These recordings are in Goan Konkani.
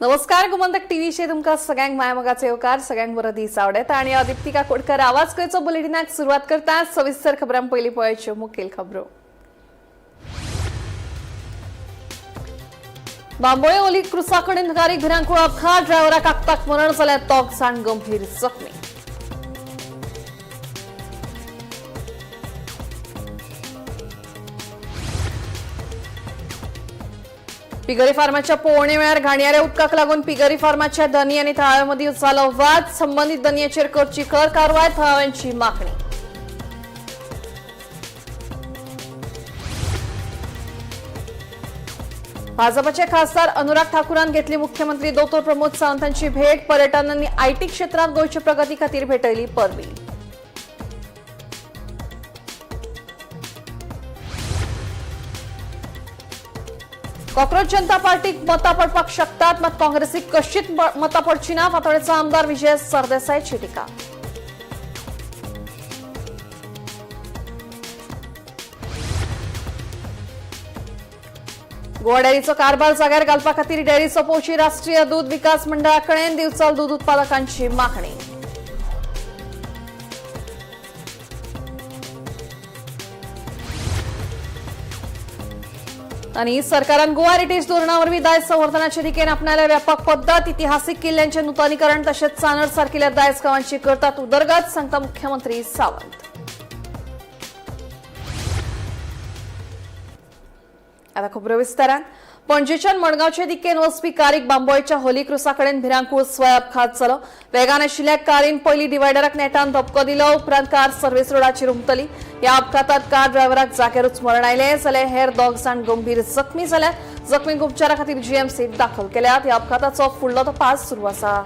नमस्कार, गोमंतक टीव्हीचेर तुमकां सगळ्यांक मायामोगाचो येवकार. सगळ्यांक बरो दीस आवडेता आनी हांव दीप्ती काकोडकर आवाज खंयचो बुलेटिनाक सुरवात करता. सविस्तर खबरां पयलीं पळोवच्यो मुखेल खबरो. बांबोळे ओली क्रुसा कडेन गाडीक भिरांकूळ अपघात. ड्रायव्हराक आकताक मरण जाल्यार दोग जाण गंभीर जखमी. पिगरी फार्माच्या पोवणे वेळार घाणयाऱ्या उदकाक लागून पिगरी फार्माच्या धनी आनी थळाव्यां मदीं जालो वाद. संबंदीत धनयाचेर करची खर कारवाय, थळाव्यांची मागणी. भाजपचे खासदार अनुराग ठाकूरान घेतली मुख्यमंत्री दोतोर प्रमोद सावंतांची भेट. पर्यटन आनी IT क्षेत्रात गोंयच्या प्रगती खातीर भेटयली परबी. कॉकरोच जनता पार्टीक मतां पडपाक शकतात, मात काँग्रेसीक कशीच मतां पडची ना, फातोडेचो आमदार विजय सरदेसायची टिका. गोवा डेअरीचो कारभार जाग्यार घालपा खातीर डेअरी सोंपोवची राष्ट्रीय दूद विकास मंडळा कडेन दिवचल दूद उत्पादकांची मागणी. आनी सरकारान गोवा हेरिटेज धोरणा वरवीं दायज संवर्धनाचे दिकेन आपणाल्या व्यापक पद्दत. इतिहासीक किल्ल्यांचे नुतनीकरण तशेंच चानर सारकिल्ल्या दायज गांवांची करतात उदरगत, सांगता मुख्यमंत्री सावंत. आता खबरो विस्तारान. पणजेच्यान मडगांवचे दिकेन वचपी कारीक बांबोळच्या होली क्रुसा कडेन भिरांकूळ स्वय अपघात जालो. वेगान आशिल्ल्या कारीन पयलीं डिवायडराक नेटान धपको दिलो, उपरांत कार सर्व्हिस रोडाचेर उमतली. ह्या अपघातात कार ड्रायव्हराक जाग्यारूच मरण आयलें, जाल्यार हेर दोग जाण गंभीर जखमी जाल्यात. जखमींक उपचारा खातीर जीएमसीत दाखल केल्यात. ह्या अपघाताचो फुडलो तपास सुरू आसा.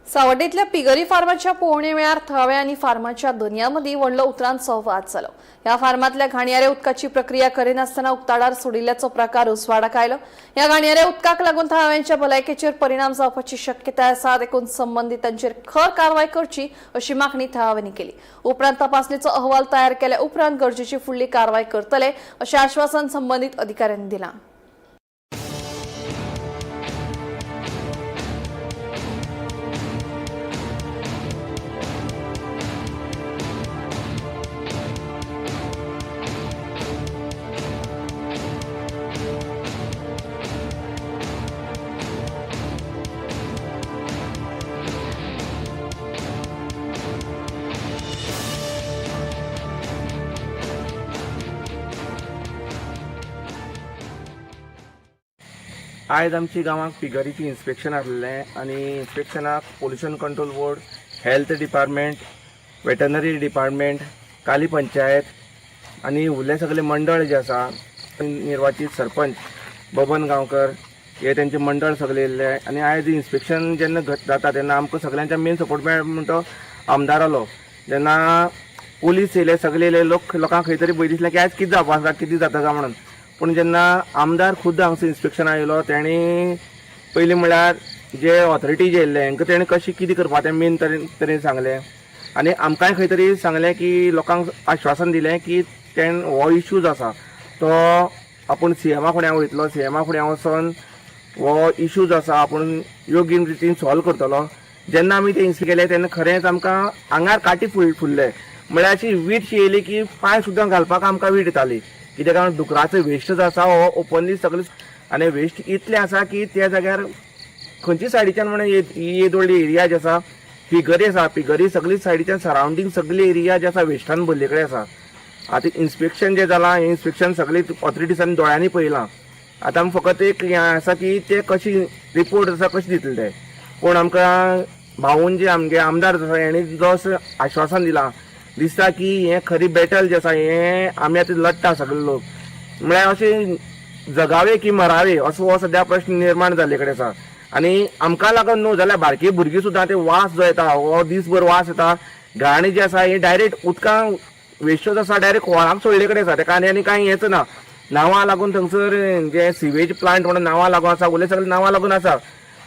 सावड्डेंतल्या पिगरी फार्माच्या पोवणे वेळार थळाव्या आनी फार्माच्या धनया मदीं व्हडलो उतरांचो वाद जालो. ह्या फार्मांतल्या घाणयाऱ्या उदकाची प्रक्रिया करिनासतना उक्ताडार सोडिल्ल्याचो प्रकार उजवाडाक आयलो. ह्या घाणयाऱ्या उदकाक लागून थळाव्यांच्या भलायकेचेर परिणाम जावपाची शक्यताय आसा, देखून संबंदितांचेर खर कारवाय करची अशी मागणी थळाव्यांनी केली. उपरांत तपासणेचो अहवाल तयार केल्या उपरांत गरजेची फुडली कारवाय करतले अशें आश्वासन संबंदीत अधिकाऱ्यांनी दिलां. आयज आमची गांवाक पिगरीची इन्स्पेक्शन आसलें आनी इन्स्पेक्शनाक pollution control board, health department, veterinary department, Kali panchayat आनी उरले सगळे मंडळ जे आसा, निर्वाचीत सरपंच बबन गांवकर हे तेंचे मंडळ सगळे येयल्ले. आनी आयज इन्स्पेक्शन जेन्ना जाता तेन्ना आमकां सगळ्यांच्या मेन सपोर्ट मेळ म्हणटा तो आमदारालो. जेन्ना पोलीस येयले, सगळे येयले, लोक लोकांक खंय तरी भंय दिसलें की आयज कितें जावपा आसा, कितें जाता काय म्हणून. पूण जेन्ना आमदार खुद्द हांगसर इन्स्पेक्शनाक येयलो, तेणी पयलीं म्हळ्यार जे ऑथॉरिटी जे येयल्ले हेंकां तेणें कशें कितें करपा तें मेन तरेन सांगलें. आनी आमकांय खंय तरी सांगलें की लोकांक आश्वासन दिलें की तेण हो इशू जो आसा तो आपूण सीएमा फुड्यां वयतलो, सीएमा फुड्यां वचोन हो इशू जो आसा आपूण योग्य रितीन सॉल्व करतलो. जेन्ना आमी ते इन्स्पेक्ट केले तेन्ना खरेंच आमकां आंगार काटी फुल्ले, म्हळ्यार अशी वीट शी येयली की पांय सुद्दां घालपाक आमकां वीट येताली. कित्याक कारण डुकराचो वेस्ट जो आसा हो ओपनली सगळे आनी वेस्ट इतलें आसा की त्या जाग्यार खंयची सायडीच्यान म्हणून येद व्हडली एरिया जी आसा पिगरी आसा, पिगरी सगळी सायडीच्यान सरावंडींग सगळी एरिया जी आसा वेस्टान भरले कडेन आसा. आतां इन्स्पेक्शन जें जालां हें इन्स्पेक्शन सगळी ऑथॉरिटीजांनी दोळ्यांनी पळयलां. आतां आमी फकत एक हें आसा की ते कशी रिपोर्ट आसा कशें दितले ते. पूण आमकां भाऊन जे आमगे आमदार जो आसा हेणी जो आश्वासन दिलां, दिसता की हें खरी बॅटल जें आसा हें आमी आतां लडटा सगळे लोक, म्हळ्यार अशें जगावे की मरावे असो हो सद्या प्रश्न निर्माण जाल्ले कडेन आसा. आनी आमकां लागून न्हू जाल्यार बारकी भुरगीं सुद्दां ते वास जो येता हो दीसभर वास येता, घाण जी आसा ही डायरेक्ट उदकां वेस्ट जो आसा डायरेक्ट व्हाळाक सोडले कडेन आसा. तेका आनी आनी कांय हेंच ना. नांवां लागून थंगसर जे सिवेज प्लांट म्हणून नांवां लागून आसा, उरले सगळे नांवां लागून आसा,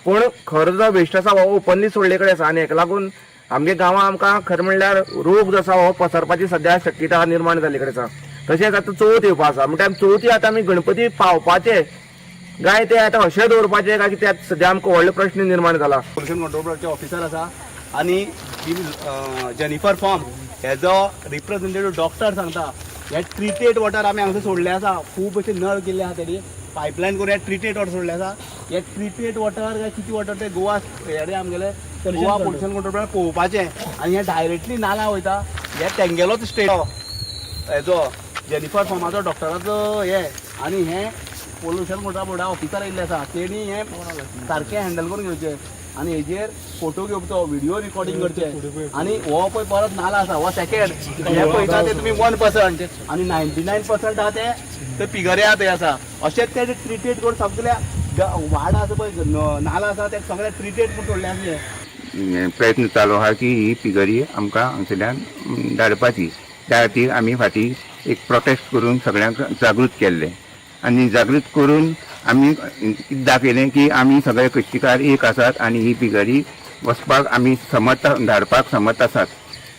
पूण खरो जो वेस्ट आसा हो ओपनली सोडले कडेन आसा. आनी हेका लागून आमगे गांवां आमकां खरें म्हणल्यार रोग जो आसा हो पसरपाची सद्या शक्यता निर्माण जाल्ले कडेन आसा. तशेंच आतां चवथ येवपा आसा, म्हणटा चवथी आतां आमी गणपती पावपाचे काय ते आतां अशें दवरपाचे काय कितें, सद्या आमकां व्हडलो प्रश्न निर्माण जाला. पोल्युशन कंट्रोल बोर्डाचे ऑफिसर आसा आनी जेनिफर फॉर्म हेजो रिप्रेझेंटेटिव्ह डॉक्टर सांगता हे ट्रिटेड वॉटर आमी हांगासर सोडले आसा. खूब अशे नळ केल्ले आसा तेणी पायपलायन करून हे ट्रिटेड वॉटर सोडले आसा. हे ट्रिटेड वॉटर काय कितें वॉटर ते गोवा हेडे आमगेले गोवा पोल्युशन कंट्रोल बोर्डान पळोवपाचें आनी हे डायरेक्टली नाला वयता. हे तेंगेलोच स्टेट हेजो जेनिफर फॉर्माचो डॉक्टराचो हे आनी हे पोल्युशन कंट्रोल बोर्डा ऑफिसर आयिल्ले आसा तेणी हें सारकें हँडल करून घेवचें आनी हेजेर फोटो घेवचो, व्हिडिओ रिकॉर्डिंग करचें. आनी हो पळय परत नाला आसा हो सेकेंड हे पळयता ते तुमी 1% आनी 99% आहा ते ते पिगरे आहा थंय आसा. अशेंच ते ट्रिटेड करून सगल्या वाडा आसा पळय नाला आसा ते सगळे ट्रिटेड करून सोडले आसले. प्रयत्न चालू आहा की ही पिगरी आमकां हांगसरल्यान धाडपाची. त्या खातीर आमी फाटीं एक प्रोटेस्ट करून सगळ्यांक जागृत केल्लें आनी जागृत करून आमी दाखयलें की आमी सगळे कश्टीकार एक आसात आनी ही पिगरी वचपाक आमी समर्थ धाडपाक समर्थ आसात.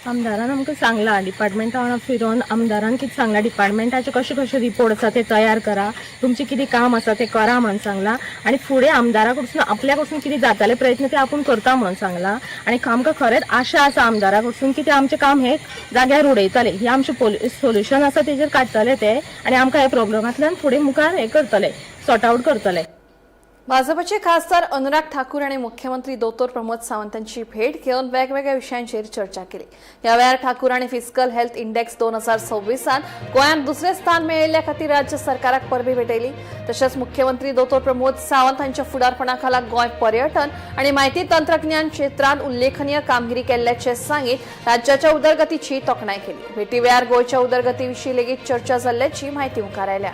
आमदारान आमकां सांगलां डिपार्टमेंटा वांगडा फिरोन आमदारान कितें सांगलां, डिपार्टमेंटाचे कशे कशे रिपोर्ट आसा ते तयार करा, तुमचें कितें काम आसा तें करा म्हणून सांगलां. आनी फुडें आमदारा कडसून आपल्या कडसून कितें जाताले प्रयत्न ते आपूण करता म्हणून सांगलां. आनी आमकां खरेंच आशा आसा आमदारा कडसून की ते आमचें काम हें जाग्यार उडयतले, ही आमचें सोल्युशन आसा तेजेर काडटले ते आनी आमकां ह्या प्रॉब्लमांतल्यान फुडें मुखार हें करतले, सॉर्ट आवट करतले. भाजपचे खासदार अनुराग ठाकूर आणि मुख्यमंत्री दोतोर प्रमोद सावंत यांची भेट घेऊन वेगवेगळ्या विषयांचेर चर्चा केली. या वेळार ठाकूर आणि फिस्कल हेल्थ इंडेक्स 2026 गोंयांत दुसरें स्थान मेळिल्ल्या खातीर राज्य सरकाराक परबी भेटयली. तशेंच मुख्यमंत्री दोतोर प्रमोद सावंत हांच्या फुडारपणाखाला गोंय पर्यटन आणि माहिती तंत्रज्ञान क्षेत्रांत उल्लेखनीय कामगिरी केल्ल्याचें सांगीत राज्याच्या उदरगतीची तोखणाय केली. भेटी वेळार गोंयच्या उदरगतीविशीं लेगीत चर्चा जाल्ल्याची माहिती मुखार आयल्या.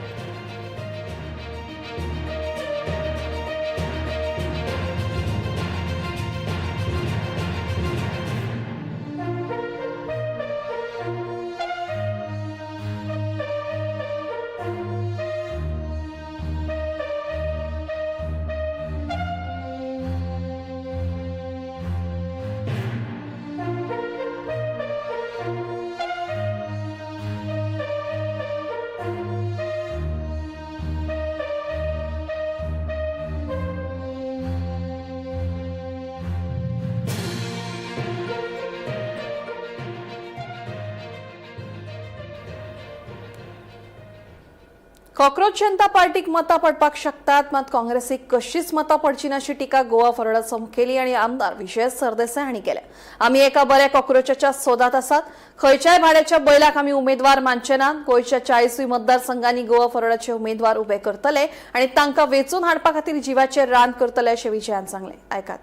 कॉक्रोच जनता पार्टीक मतां पडपाक शकतात, मात काँग्रेसीक कशीच मतां पडची ना अशी टिका गोवा फॉरवर्डाचो मुखेली आणि आमदार विजय सरदेसाय हांणी केल्या. आमी एका बऱ्या कॉक्रोचाच्या सोदात आसात. खंयच्याय भाड्याच्या बैलाक आमी उमेदवार मानचे नात. गोंयच्या 40 मतदारसंघांनी गोवा फॉरवर्डाचे उमेदवार उबे करतले आणि तांकां वेंचून हाडपा खातीर जिवाचें रान करतले अशें विजयान सांगलें. आयकात.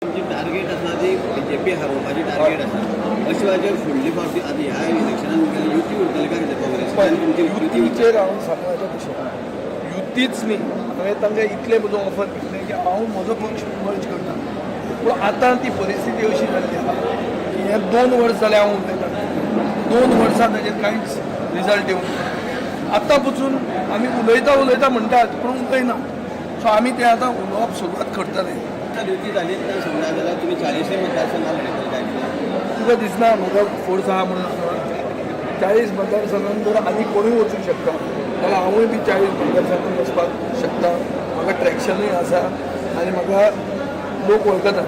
तुमची टार्गेट आसा ती बीजेपी हारोवपाची टार्गेट आसा. अशें वेळाचेर फुडली फावटी आतां ह्या इलेक्शनान तुमगेली युती उरतली काय कितें काँग्रेस तुमची युती? युतीचेर हांव सांगपाचें कशें युतीच न्ही, हांवें तांकां इतलें म्हजो ऑफर दिलें की हांव म्हजो पक्ष मर्ज करता. पूण आतां ती परिस्थिती अशी जाल्ली आहा की हें 2 वर्स जालें हांव उलयतां, 2 वर्सां ताजेर कांयच रिजल्ट येवंक. आतां पसून आमी उलयता उलयता म्हणटात पूण उलयना. सो आमी तें आतां उलोवप सुरवात करतले. युती जालीच ना समजा जाल्यार तुमी 40 मतदारसंघात लढयतले काय कितें? तुका दिसना म्हाका फोर्स आहा म्हणून. 40 मतदारसंघान जर आनी कोणूय वचूंक शकता जाल्यार हांवूय बी 40 मतदारसंघान वचपाक शकता. म्हाका ट्रॅक्शनूय आसा आनी म्हाका लोक वळखतात.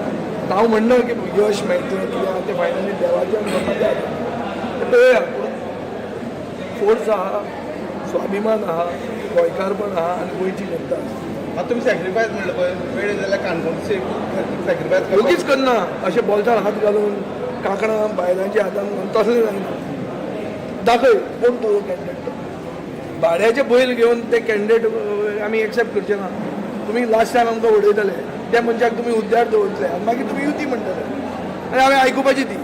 हांव म्हणना की यश मेळटलें कितें आहा तें फायनली देवाच्या आनी लोकांच्या हातान, तें पळोवया. पूण फोर्स आहा, स्वाभिमान आहा, गोंयकारपण आहा आनी गोंयची जनता आसा. आतां तुमी सॅक्रिफायस म्हणलं पळय, वेळ जाल्यार काणकोणचे सॅक्रिफायस. ओगीच करना अशें बोल्सार हात घालून, कांकणां बायलांच्या हातान घालून तसलें जायना. दाखय कोण तुजो कॅन्डिडेट तो. भाड्याचे बैल घेवन ते कॅन्डिडेट आमी एक्सेप्ट करचे ना. तुमी लास्ट टायम आमकां उडयतले, त्या मनशाक तुमी हुद्द्यार दवरतले आनी मागीर तुमी युती म्हणटले आनी हांवें आयकुपाची ती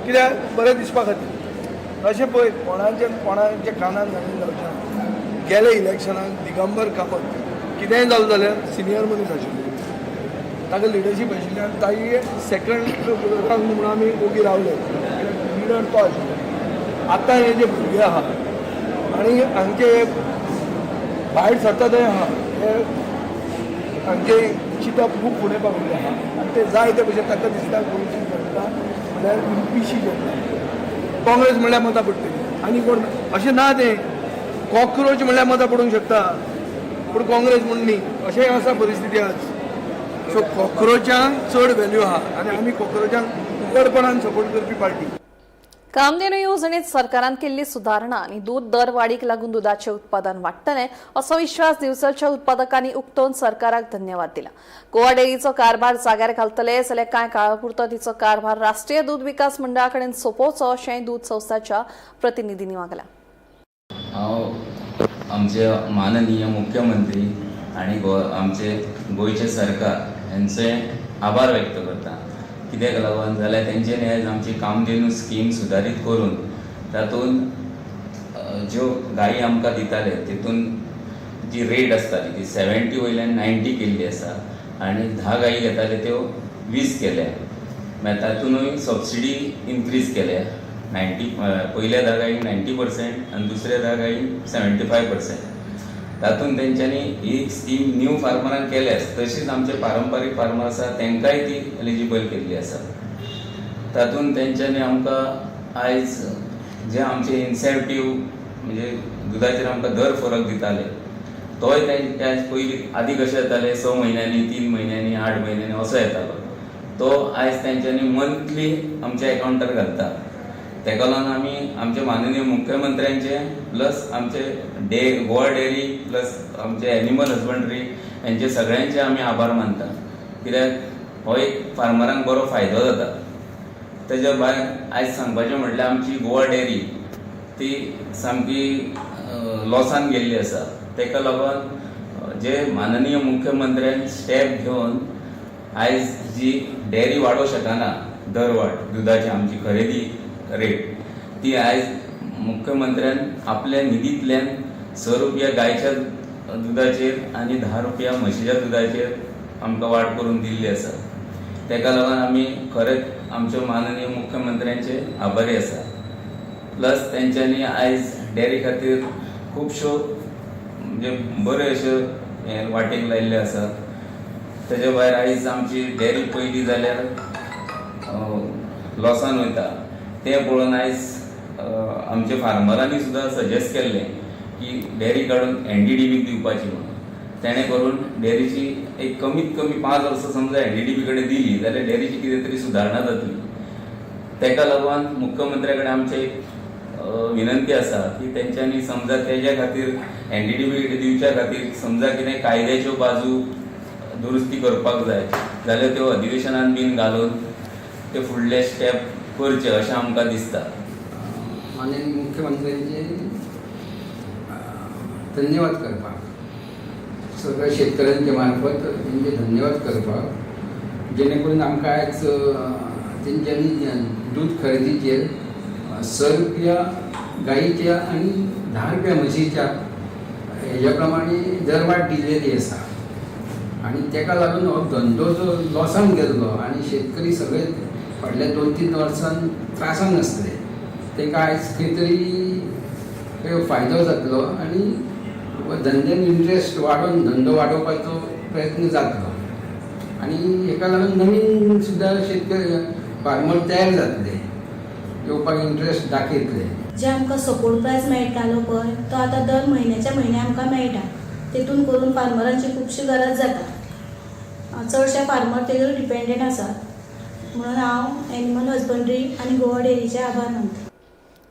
कित्याक बरें दिसपा खातीर. अशें पळय कोणाच्या कोणाच्या कानान घालून जावचें ना. गेले इलेक्शनाक दिगंबर कामत कितेंय जालें जाल्यार सिनियर मनीस आशिल्लो, ताका लिडरशीप आशिल्ली आनी ताजी सेकंड रंग म्हणून आमी ओगी रावले कित्याक लिडर तो आशिल्लो. आतां हे जे भुरगे आहा आनी हांचे भायर सरता ते आहा, हे हांचे चिंतप खूब फुडें पाविल्लें आहा आनी ते जाय ते भशेन ताका दिसता गोंयची जनता म्हणल्यार पिशी जनता, काँग्रेस म्हणल्यार मतां पडटली आनी कोण अशें ना. तें कॉक्रोच म्हणल्यार मतां पडूंक शकता पूण काँग्रेस म्हूण न्ही, अशें आसा परिस्थिती आज. सो कॉक्रोचांक चड व्हॅल्यू आहा आनी आमी कॉक्रोचांक उगडपणान सपोर्ट करपी पार्टी. कामधेनू येवजणेत सरकारान केल्ली सुदारणा आनी दूद दर वाडीक लागून दुदाचें उत्पादन वाडटलें असो विश्वास दिवचलच्या उत्पादकांनी उक्तोवन सरकाराक धन्यवाद दिला. गोवा डेअरीचो कारभार जाग्यार घालतले जाल्यार कांय काळापुरतो तिचो कारभार राष्ट्रीय दूद विकास मंडळा कडेन सोंपोवचो अशेंय दूद संस्थाच्या प्रतिनिधींनी मागलां. हांव आमचे माननीय मुख्यमंत्री आनी आमचे गोंयचे सरकार हेंचे आभार व्यक्त करता. कित्याक लागून जाल्यार तेंच्यांनी आयज आमची कामधेनू स्कीम सुदारीत करून तातूंत ज्यो गायी आमकां दिताले तितून जी रेट आसताली ती 70 वयल्यान 90 केल्ली आसा आनी 10 गायी घेताले त्यो 20 केल्या. मागीर तातूंतय सबसिडी इनक्रीज केल्या, 90 पयल्या 10 गायींक 90% आनी दुसऱ्या 10 गायींक 75%. तातूंत तेंच्यांनी ही स्कीम न्यू फार्मरांक केल्याच, तशीच आमचे पारंपारीक फार्मर आसा तांकांय ती एलिजिबल केल्ली आसा. तातूंत तेंच्यांनी आमकां आयज जे आमचे इन्सेंटीव म्हणजे दुदाचेर आमकां दर फरक दिताले तोय तेंच्या पयलीं आदीं कशें येताले 6 म्हयन्यांनी, 3 म्हयन्यांनी, 8 म्हयन्यांनी असो येतालो, तो आयज तेंच्यांनी मंथली आमच्या एकावंटार घालता. तेका लागून आमी आमचे माननीय मुख्यमंत्र्यांचे प्लस आमचे गोवा डेअरी प्लस आमचे एनिमल हजबंडरी हेंचे सगळ्यांचे आमी आभार मानता, कित्याक हो एक फार्मरांक बरो फायदो जाता. तेज्या भायर आयज सांगपाचें म्हटल्यार आमची गोवा डेअरी ती सामकी लॉसान गेल्ली आसा. तेका लागून जे माननीय मुख्यमंत्र्यान स्टेप घेवन आयज जी डेअरी वाडोवंक शकना दरवाड दुदाची आमची खरेदी रेट, ती आयज मुख्यमंत्र्यान आपल्या निधींतल्यान 6 रुपया गायच्या दुदाचेर आनी 10 रुपया म्हशीच्या दुदाचेर आमकां वाड करून दिल्ली आसा. तेका लागून आमी खरेंच आमच्या माननीय मुख्यमंत्र्यांचे आभारी आसा. प्लस तेंच्यांनी आयज डेअरी खातीर खुबश्यो म्हणजे बऱ्यो अश्यो हे वाटेक लायिल्ल्यो आसा. तेज्या भायर आयज आमची डेअरी पयली जाल्यार लॉसान वयता तें पळोवन आयज आमच्या फार्मरांनी सुद्दां सजेस्ट केल्लें की डेअरी काडून एनडीडीबीक दिवपाची म्हणून. तेणें करून डेअरीची एक कमीत कमी 5 वर्सां समजा एनडीडीबी कडेन दिली जाल्यार डेअरीची कितें तरी सुदारणा जातली. तेका लागून मुख्यमंत्र्या कडेन आमचें एक विनंती आसा की तेंच्यांनी समजा तेज्या खातीर एनडीडीबी कडेन दिवच्या खातीर समजा कितें कायद्याच्यो बाजू दुरुस्ती करपाक जाय जाल्यार त्यो अधिवेशनान बीन घालून ते फुडले स्टेप करचे अशें आमकां दिसता. माननीय मुख्यमंत्र्यांचे धन्यवाद करपाक, सगळ्या शेतकऱ्यांचे मार्फत तेंचे धन्यवाद करपाक, जेणे करून आमकां आयज तेंच्यांनी दूद खरेदीचेर 6 रुपया गायीच्या आनी 10 रुपया म्हशीच्या हेज्या प्रमाणे दरवाड दिल्लेली आसा आनी तेका लागून हो धंदो जो लॉसान गेल्लो आनी शेतकरी सगळे फाटल्या 2-3 वर्सान त्रासान आसले, तेका आयज खंय तरी फायदो जातलो आनी धंद्यान इंट्रस्ट वाडोवन धंदो वाडोवपाचो प्रयत्न जातलो आनी हेका लागून नवीन सुद्दां शेतकरी फार्मर तयार जातले. येवपाक इंट्रस्ट दाखयतले. जे आमकां सपोर्ट प्रायस मेळटालो पळय, तो आतां दर म्हयन्याच्या म्हयन्या आमकां मेळटा. तेतून करून फार्मरांची खुबशी गरज जाता. चडशे फार्मर तेजेर डिपेंडंट आसात, म्हणून हांव एनिमल हजबंड्री आनी गोवा डेअरीचे आभार मानता.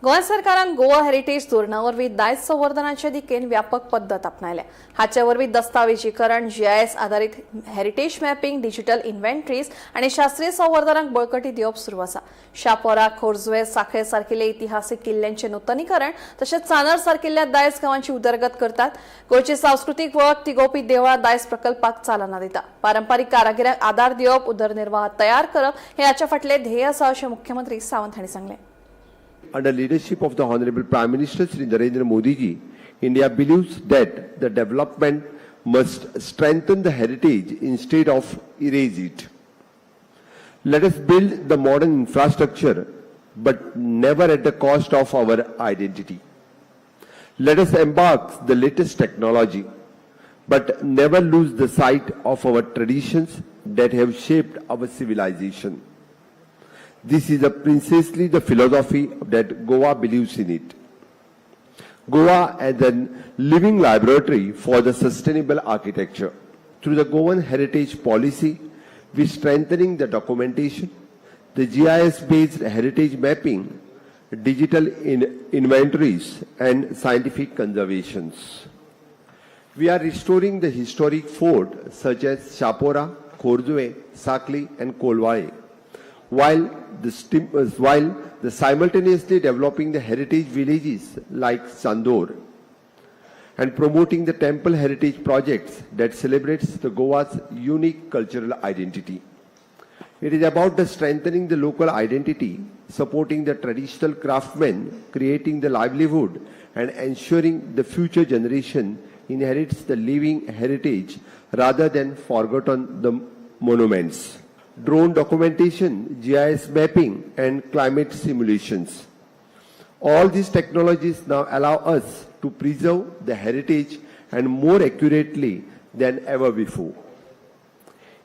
गोंय सरकारान गोवा हेरिटेज धोरणा वरवीं दायज संवर्धनाचे दिकेन व्यापक पद्दत आपणायल्या. हाचे वरवीं दस्तावेजीकरण, जीआयएस आदारीत हेरिटेज मॅपिंग, डिजिटल इन्व्हेंटरीज आनी शास्त्रीय संवर्धनाक बळकटी दिवप सुरू आसा. शापोरा, खोर्जुवे, साखळे सारकिल्ले इतिहासीक किल्ल्यांचे नुतनीकरण तशेंच चांदर सारकिल्ल्या दायज गांवांची उदरगत करतात. गोंयची सांस्कृतीक वळख तिगोवपी देवळां दायज प्रकल्पाक चालना दिता. पारंपारीक कारागिरांक आदार दिवप, उदरनिर्वाह तयार करप हे हाच्या फाटले ध्येय आसा, अशें मुख्यमंत्री सावंत हांणी सांगलें. Under leadership of the Honorable Prime Minister Sri Narendra Modi ji, India believes that the development must strengthen the heritage instead of erase it. Let us build the modern infrastructure, but never at the cost of our identity. Let us embark the latest technology, but never lose the sight of our traditions that have shaped our civilization. This is a precisely the philosophy that Goa believes in it. Goa as a living laboratory for the sustainable architecture. Through the Goan Heritage Policy, we strengthening the documentation, the GIS-based heritage mapping, digital inventories, and scientific conservations. We are restoring the historic fort such as Chapora, Khorjuve, Sakli, and Colvale, while the simultaneously developing the heritage villages like Chandor and promoting the temple heritage projects that celebrates the Goa's unique cultural identity. It is about the strengthening the local identity, supporting the traditional craftsmen, creating the livelihood, and ensuring the future generation inherits the living heritage rather than forgotten the monuments. Drone documentation, GIS mapping, and climate simulations. All these technologies now allow us to preserve the heritage and more accurately than ever before.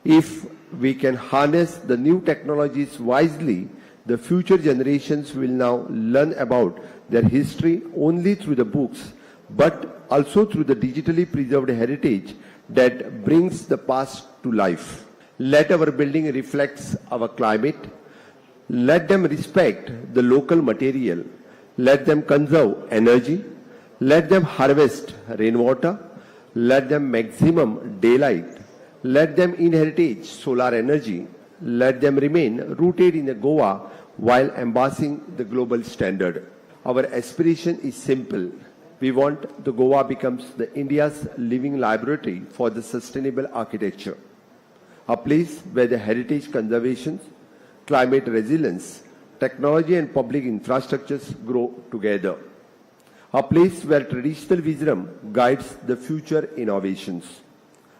If we can harness the new technologies wisely, the future generations will now learn about their history only through the books, but also through the digitally preserved heritage that brings the past to life. Let our building reflects our climate. Let them respect the local material. Let them conserve energy. Let them harvest rainwater. Let them maximum daylight. Let them inherit solar energy. Let them remain rooted in the Goa while embracing the global standard. Our aspiration is simple. We want the Goa becomes the India's living laboratory for the sustainable architecture, a place where the heritage conservation, climate resilience, technology and public infrastructures grow together. A place where traditional wisdom guides the future innovations.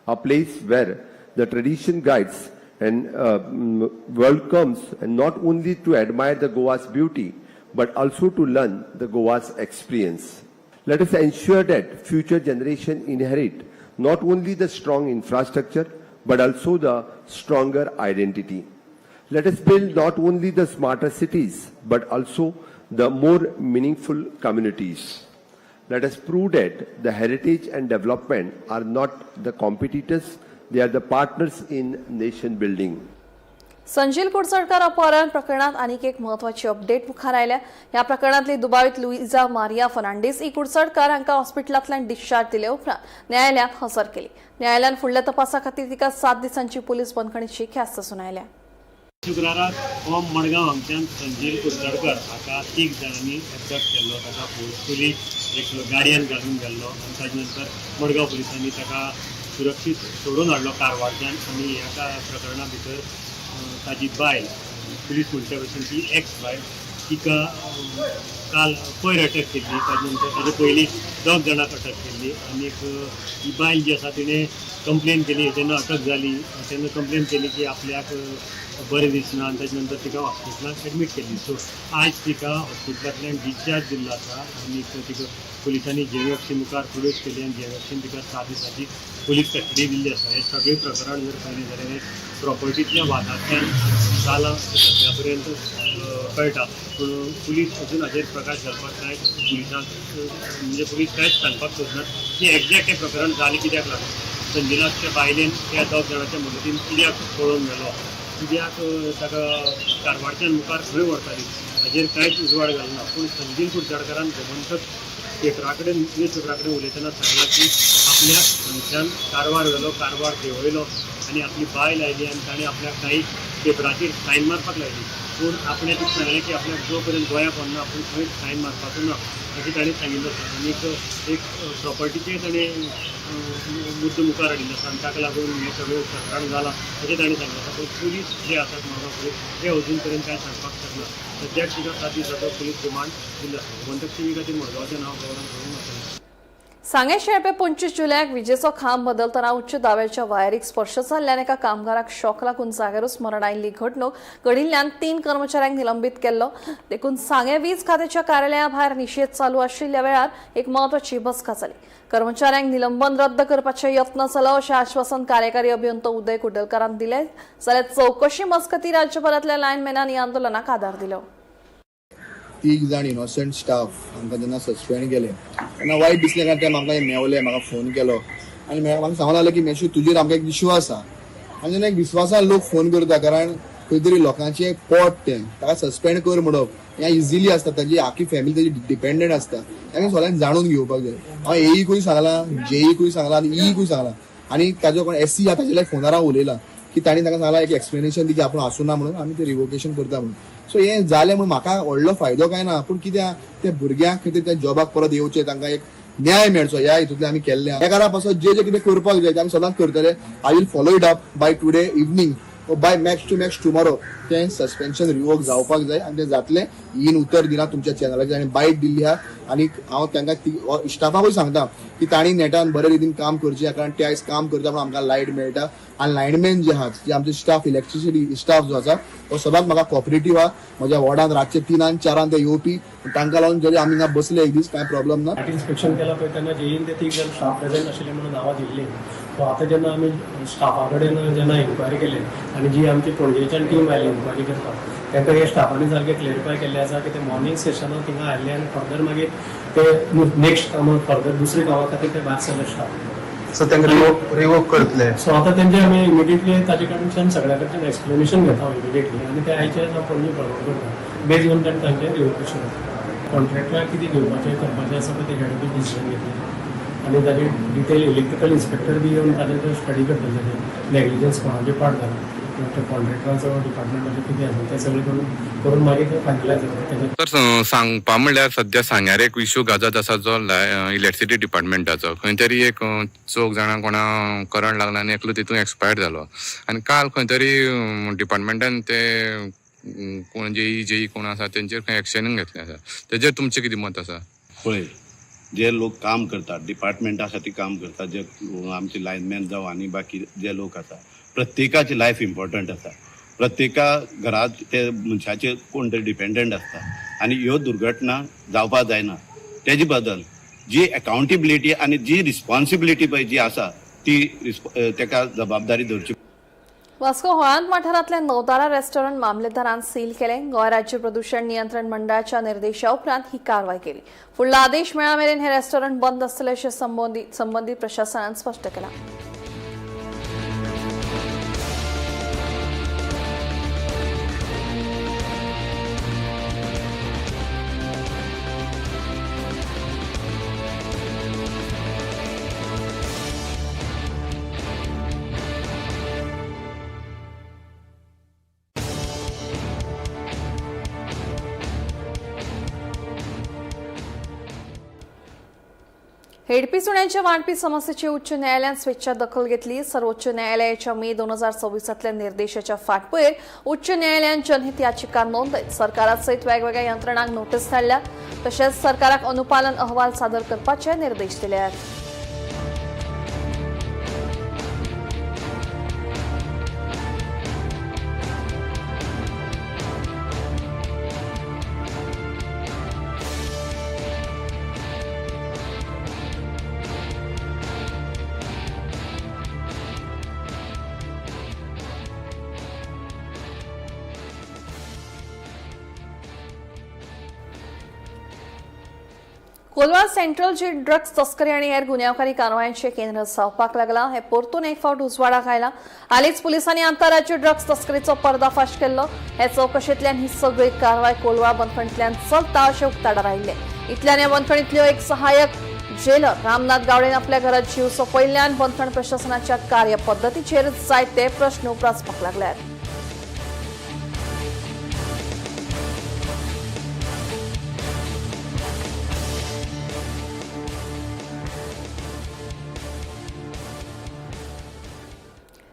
A place where the tradition guides and world comes and not only to admire the Goa's beauty, but also to learn the Goa's experience. Let us ensure that future generation inherit not only the strong infrastructure, but also the stronger identity. Let us build not only the smarter cities, but also the more meaningful communities. Let us prove that the heritage and development are not the competitors, they are the partners in nation building. Sanjil Kudchadkar अपहरण प्रकरणात आनीक एक म्हत्वाची अपडेट मुखार आयल्या. ह्या प्रकरणांतली दुबावीत लुईजा मारिया फर्नांडीस ही कुडचडकार हांकां हॉस्पिटलांतल्यान डिस्चार्ज दिले उपरांत न्यायालयांत हजर केली. न्यायालयान फुडल्या तपासा खातीर तिका 7 दिसांची पुलीस बंदखणीची ख्यास्त सुनायल्या. शुक्राराक हो मडगांव हांगच्यान संजीव कुडचडकर हाका तीग जाणांनी एबडक्ट केल्लो. ताका फोर्सफुली एक गाडयेन घालून गेल्लो आनी ताजे नंतर मडगांव पुलिसांनी ताका सुरक्षीत सोडून हाडलो कारवारच्यान. आनी ह्या प्रकरणा भितर ताजी बायल, पुलीस म्हणच्या भशेन ती एक्स बायल, तिका काल पयर अटक केल्ली. ताजे नंतर ताजे पयलीं दोग जाणांक अटक केल्ली. आनीक ही बायल जी आसा, तिणें कंप्लेन केली. जेन्ना अटक जाली तेन्ना कंप्लेन केली की आपल्याक बरें दिसना आनी ताजे नंतर तिका हॉस्पिटलांत एडमीट केली. सो आयज तिका हॉस्पिटलांतल्यान डिस्चार्ज दिल्लो आसा आनी तिका पुलिसांनी जेएफसी मुखार प्रोड्यूस केली आनी जेएफसीन तिका 7 दिसांची पुलीस कस्टडी दिल्ली आसा. हें सगळें प्रकरण जर पळयलें जाल्यार हें प्रॉपर्टीतल्या वादांतल्यान जालां. सद्या पर्यंत कळटा. पूण पुलीस अजून हाजेर प्रकाश घालपाक कांय पुलिसांक म्हणजे पुलीस कांयच सांगपाक सोदनात की एग्जॅक्ट हें प्रकरण जालें कित्याक लागून, संजीलाक त्या बायलेन त्या 2 जाणांच्या मदतीन कित्याक पळोवन व्हेलो, कित्याक ताका कारवारच्यान मुखार खंय व्हरताली हाजेर कांयच उजवाड घालना. पूण संजील कुडचडकारान गोमंतक पेपरा कडेन न्यूज पेपरा कडेन उलयतना सांगलां की आपल्याक थंयच्यान कारवार व्हेलो, कारवार देंवयलो आनी आपली बायल आयली आनी ताणें आपल्याक कांय पेपराचेर सायन मारपाक लायली. पूण आपणें तुका सांगलें की आपल्याक जो पर्यंत गोंया पावना आपूण खंयच सायन मारपाचो ना अशें ताणें सांगिल्लें आसा. आनी एक प्रॉपर्टीचेर ताणें मुद्दो मुखार हाडिल्लो आसा आनी ताका लागून हें सगळें प्रकरण जालां अशें ताणें सांगलें आसा. पूण पुलीस जे आसात मडगांव पुलीस ते अजून पर्यंत कांय सांगपाक शकना. सद्याक सुद्दां 7 दिसाचो पुलीस रिमांड दिल्लो आसा. गोमंतक टीव्ही खातीर मडगांवचें नांव गौरव प्रभू. सांगें शेळपे 25 जुलयाक विजेचो खांब बदलतना उच्च दाव्याच्या वायरीक स्पर्श जाल्ल्यान एका कामगाराक शॉक लागून जाग्यारूच मरण आयिल्ली घडणूक घडिल्ल्यान 3 कर्मचाऱ्यांक निलंबीत केल्लो. देखून सांगें वीज खात्याच्या कार्यालया भायर निशेध चालू आशिल्ल्या वेळार एक म्हत्वाची बसका जाली. कर्मचाऱ्यांक निलंबन रद्द करपाचे यत्न जालो अशें आश्वासन कार्यकारी अभियंतो उदय कुडलकारान दिलें. जाल्यार चवकशी मजगतीं राज्यभरांतल्या लायनमॅनांनी आंदोलनाक आदार दिलो. 3 जाण इनोसंट स्टाफ हांकां जेन्ना सस्पेंड केले तेन्ना वायट दिसलें, कारण ते म्हाका मेवले, म्हाका फोन केलो आनी म्हाका सांगूंक लागले की मेशू तुजेर आमकां एक विश्वास आसा. आनी जेन्ना एक विश्वासान लोक फोन करता, कारण खंय तरी लोकांचें पोट तें, ताका सस्पेंड कर म्हणप हें इजिली आसता, ताजी आखी फॅमिली ताजी डिपेंडंट आसता. ताका सगळ्यांक जाणून घेवपाक जाय. हांव एईकूय सांगलां, जेईकूय सांगलां आनी ईकूय सांगलां आनी ताजो कोण एससी आहा ताजे फोनार हांव उलयलां की तांणी ताका सांगलां एक एक्सप्लेनेशन दी की आपूण आसूना म्हणून आमी तें रिवोकेशन करता म्हणून. सो हें जालें म्हणून म्हाका व्हडलो फायदो कांय ना, पूण कित्याक त्या भुरग्यांक खंय तरी त्या जॉबाक परत येवचें, तांकां एक न्याय मेळचो ह्या हितूंतल्यान आमी केल्लें. ह्या कारणा पासत जे जे कितें करपाक जाय तें आमी सदांच करतले. I will follow it up by today evening by max to max tomorrow. तें सस्पेन्शन रिवोक जावपाक जाय आनी तें जातलें. इन उतर दिलां तुमच्या चॅनलाचेर आनी बायट दिल्ली आहा आनी हांव तांकां स्टाफाकूय सांगता की तांणी नेटान बरे रितीन काम करचें, कारण ते आयज काम करता म्हणून आमकां लायट मेळटा. आनी लायनमॅन जे आहात, जे आमचे स्टाफ, इलेक्ट्रिसिटी स्टाफ जो आसा तो सदांच म्हाका कॉपरेटीव आहा. म्हज्या वॉर्डान रातचे 3 4 ते येवपी, तांकां लागून जरी आमी हिंगा बसले एक दीस कांय प्रॉब्लम ना. इन्स्पेक्शन केलां पळय तेन्ना जेईन ते 3 जाण स्टाफ प्रेझेंट आशिल्ले म्हणून नांवां दिल्लीं. सो आतां जेन्ना आमी स्टाफा कडेन जेन्ना इन्क्वायरी केली आनी जी आमची पणजेच्यान टीम आयली इन्क्वायरी करपाक, तांकां हे स्टाफांनी सारकें क्लेरिफाय केल्लें आसा की ते मॉर्निंग सेशनाक थिंगा आयिल्ले आनी फर्दर मागीर ते नेक्स्ट कामां फर्दर दुसरे कामा खातीर ते भायर सरले स्टाफ. सो तांकां रिवोक करतले. सो आतां तेंचे आमी इमिडिएटली ताजे कडच्यान सगळ्या कडच्यान एक्सप्लेनेशन घेता इमिडिएटली आनी ते आयचे पणजे फॉरवर्ड करता. बेज ऑन तांणी तांचें रिवोकेशन कॉन्ट्रॅक्टराक कितें घेवपाचें करपाचें आसा पळय ते हेड डिसिजन घेतलें आनी ताजे डिटेल इलेक्ट्रिकल इन्स्पेक्टर बी येवन ताजेर स्टडी करतले, ताजेर नेग्लिजन्स कोणाचे पार्ट जाला किंवा कॉन्ट्रॅक्टराचो डिपार्टमेंटाचें कितें आसा तें सगळें करून मागीर तें फायनलायज जाता तेजें. तर सांगपा म्हणल्यार सद्या सांग्यार एक इशू गाजत आसा जो इलेक्ट्रिसिटी डिपार्टमेंटाचो. खंय तरी एक 4 जाणां कोणा करंट लागला आनी एकलो तितून एक्सपायर्ड जालो आनी काल खंय तरी डिपार्टमेंटान ते कोण जेई जेई कोण आसा तेंचेर खंय एक्शनूय घेतलें आसा. तेजेर तुमचें कितें मत आसा? पळय, जे लोक काम करतात डिपार्टमेंटा खातीर काम करतात, जे आमचे लायनमॅन जावं आनी बाकी जे लोक आसा, प्रत्येकाची लायफ इम्पॉर्टंट आसा. प्रत्येका घरांत ते मनशाचेर कोण तरी डिपेंडंट आसता आनी ह्यो दुर्घटना जावपाक जायना. तेजे बद्दल जी अकाउंटेबिलिटी आनी जी रिस्पॉन्सिबिलिटी पळय जी आसा ती तेका जबाबदारी धरची. वास्को होळांत वाठारांतल्या नवतारा रेस्टॉरंट मामलेदारान सील केलें. गोंय राज्य प्रदूषण नियंत्रण मंडळाच्या निर्देशा उपरांत ही कारवाय केली. फुडला आदेश मेळा मेरेन हे रेस्टॉरंट बंद आसतलें अशें संबंदीत प्रशासनान स्पश्ट केलां. हेडपी सुण्यांच्या वाडपी समस्येची उच्च न्यायालयान स्वेच्छा दखल घेतली. सर्वोच्च न्यायालयाच्या मे 2024 निर्देशाच्या फाटभुंयेर उच्च न्यायालयान जनहित याचिका नोंदयत सरकारा सयत वेगवेगळ्या यंत्रणांक नोटीस धाडल्या. तशेंच सरकाराक अनुपालन अहवाल सादर करपाचे निर्देश दिल्यात. कोलवाळ सेंट्रल जेल ड्रग्ज तस्करी आनी हेर गुन्यांवकारी कारवायांचें केंद्र जावपाक लागलां. हें परतून एक फावट उजवाडाक आयलां. हालींच पुलिसांनी आंतरराज्य ड्रग्ज तस्करीचो पर्दाफाश केल्लो. हे चवकशेंतल्यान ही सगळी कारवाय कोलवाळ बंदखणींतल्यान चलता अशें उक्ताडार आयिल्लें. इतल्यान ह्या बंदखणींतल्यो एक सहाय्यक जेलर रामनाथ गावडेन आपल्या घरात जीव सोंपयल्ल्यान बंदखण प्रशासनाच्या कार्यपद्दतीचेर जायते प्रश्न उप्रासपाक लागल्यात.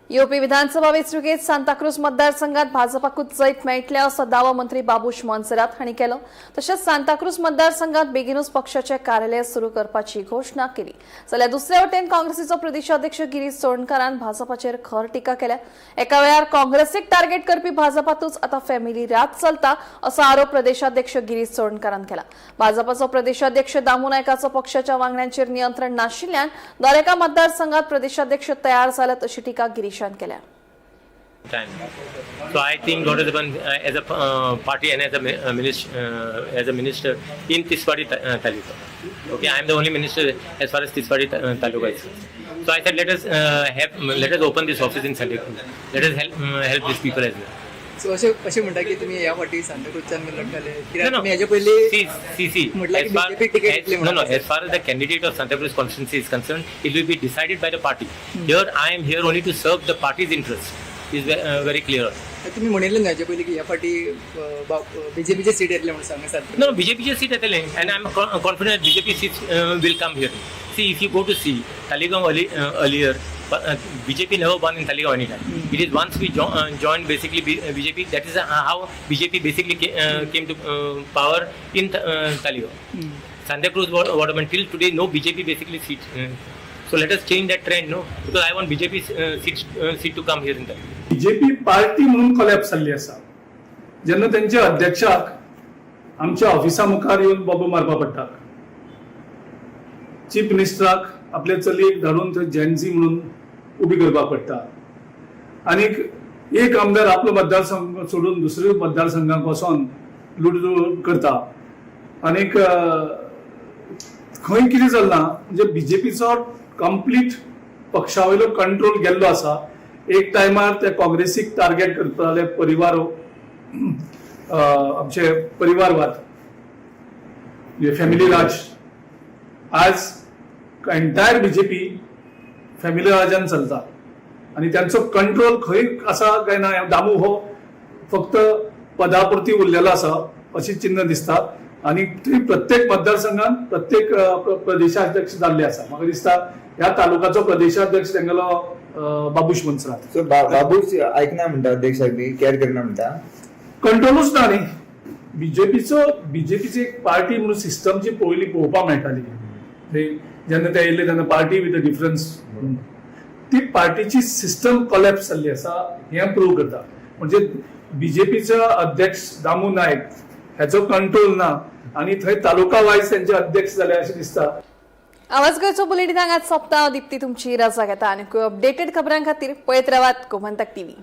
येवपी विधानसभा वेंचणुकेत सांताक्रूज मतदारसंघात भाजपाकूच जैत मेळटलें असो दावो मंत्री बाबूश मोन्सेरात हांणी केलो. तशेंच सांताक्रूज मतदारसंघात बेगीनूच पक्षाचें कार्यालय सुरू करपाची घोशणा केली. जाल्यार दुसरे वटेन काँग्रेसीचो प्रदेशाध्यक्ष गिरीश चोडणकारान भाजपाचेर खर टिका केल्या. एका वेळार काँग्रेसीक टार्गेट करपी भाजपातूच आतां फॅमिली राज चलता असो आरोप प्रदेशाध्यक्ष गिरीश चोडणकारान केला. भाजपाचो प्रदेशाध्यक्ष दामू नायकाचो पक्षाच्या वांगड्यांचेर नियंत्रण नाशिल्ल्यान दरेका मतदारसंघात प्रदेशाध्यक्ष तयार जाल्यात अशी टिका गिरीशान केल्या. Time. So I think what has happened as a party and as a minister in Tiswadi taluka. Okay, I am the only minister as far as Tiswadi taluka is concerned. So I said let us open this office in Santa Cruz. Let us help these people as well. So अशें अशें म्हणटा की तुमी ह्या फावटी सांताक्रूजच्यान लढटाले कित्याक No, no. तुमी हेजे पयलीं See, see, see. म्हटलं की As far BJP ticket as, दितली no, म्हणून. No. As far as the candidate of Santa Cruz constituency is concerned, it will be decided by the party. Here, I am here only to serve the party's interest. Is very clear. तुमी म्हणिल्लें न्हू हेजे पयलीं की ह्या फावटी बीजेपीचे सीट येतले म्हणून सांगा सांताक्रूज. No, BJP seat येतले and I'm confident BJP seats will come here. See, if you go to see Taleigao earlier, BJP never won in Taleigao any time. It is once we joined basically BJP, that is how BJP basically came to power in Taleigao. Santa Cruz Waterman, till today no BJP basically seat. So let us change that trend, no? Because I want BJP seat to come here in Taleigao. BJP party म्हणून कोलॅप्स जाल्ली आसा. जेन्ना तेंच्या अध्यक्षाक आमच्या ऑफिसा मुखार येवन बोबो मारपा पडटा, चीफ मिनिस्टराक आपल्या चलयेक धाडून थंय जेनझी म्हणून उबी करपाक पडटा, आनीक एक आमदार आपलो मतदारसंघ सोडून दुसऱ्या मतदारसंघाक वचोन लुडजूड करता, आनीक खंय कितें चल्लां म्हणजे बीजेपीचो कंप्लीट पक्षा वयलो कंट्रोल गेल्लो आसा. एक टायमार ते काँग्रेसीक टार्गेट करताले परिवार, आमचे परिवारवाद, फॅमिली राज. आज एंटायर बीजेपी फॅमिली राजान चलता आनी त्यांचो कंट्रोल खंय आसा काय ना. दामू हो फक्त पदापुरती उरलेलो आसा अशी चिन्ह दिसता आनी ती प्रत्येक मतदारसंघात प्रत्येक प्रदेशाध्यक्ष जाल्ले आसा. म्हाका दिसता ह्या तालुकाचो प्रदेशाध्यक्ष तेंगेलो बाबूश मोन्सेरात. सो बाबूश ऐकना म्हणटा, अध्यक्षाक बी कॅर करना म्हणटा. कंट्रोलूच ना न्ही बीजेपीचो. बीजेपीची एक पार्टी म्हणून सिस्टम जी पयली पळोवपाक मेळटाली, ते जेन्ना ते येयले तेन्ना पार्टी विथ अ डिफरन्स, ती पार्टीची सिस्टम कोलॅप्स जाल्ली आसा हें प्रूव करता. म्हणजे बीजेपीचो अध्यक्ष दामू नायक हेचो कंट्रोल ना आनी थंय तालुका वायज तेंचे अध्यक्ष जाले अशें दिसता. आवाज गोंयचो बुलेटीन हांगाच सोंपता. दीप्ती तुमची रजा घेता आनी अपडेटेड खबरां खातीर पळयत रावात गोमंतक टीव्ही.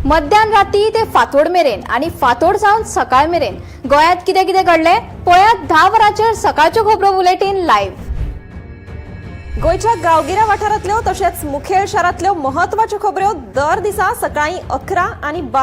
मध्यान राती ते फांतोड मेरेन आनी फांतोड जावन सकाळ मेरेन गोंयांत कितें कितें घडलें पळयात 10 वरांचेर सकाळच्यो खबरो बुलेटीन लायव्ह. गोंयच्या गांवगिऱ्या वाठारांतल्यो तशेंच मुखेल शारांतल्यो महत्वाच्यो खबऱ्यो दर दिसा सकाळीं 11 आनी 12